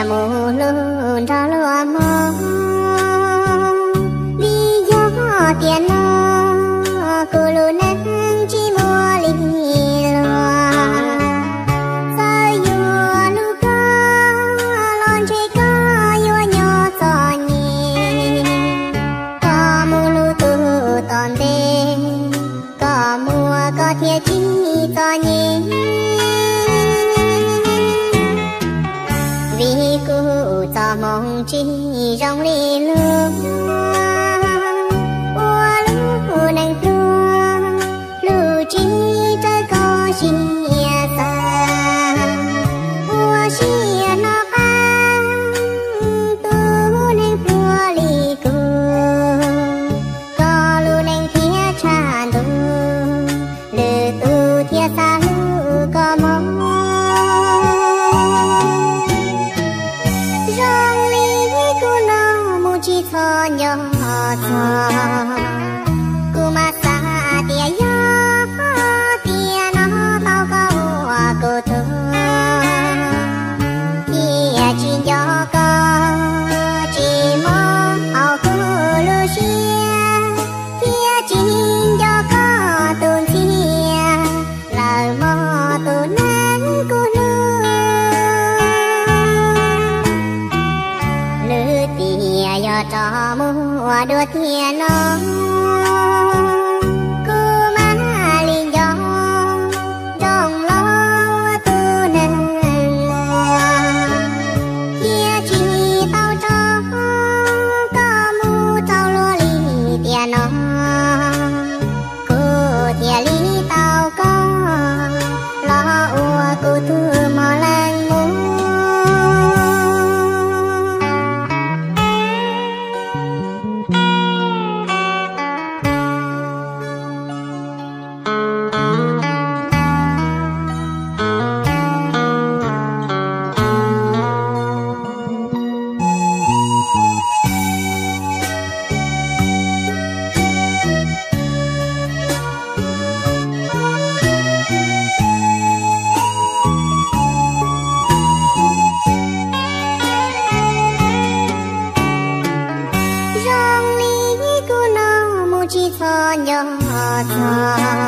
mus hlub nrog luag hmoob, vim yog tiam no kuv lub neej tsis muaj li luag. Txawm yuav hlub koj los ntshe koj yuav nyob txom nyem, koj mus hlub tus tom ntej, koj muaj koj thiaj tsis txom nyem. Vim kuv txoj hmoo tsis zoo li luag, ua lub neej pluag, hlub tsis raws koj siab xav, ua siab hnov qab tus neeg pluag li kuv, koj lub neej thiaj tshaj ntuj, lwm tus thiaj xav hlub koj mob. Zoo li kuv no mus tsis txhob nco txog, kuv mas xav tias yog tiam no tau koj ua kuv tug, thiaj tsis nco koj, tsis mob hauv kuv lub siab, thiaj tsis nco koj tus ntxhias, lawm mob tus neeg kuv hlub. Lwm tiam yog rov mus ua dua tiam no, kuv mam li nco nroo los ua tus neeg muag, thiaj tsis tau rov koj mus rau luag li tiam no, kuv thiaj li tau koj los ua kuv tus mos leej muag. Zoo li kuv no mus tsis txhob nco txog,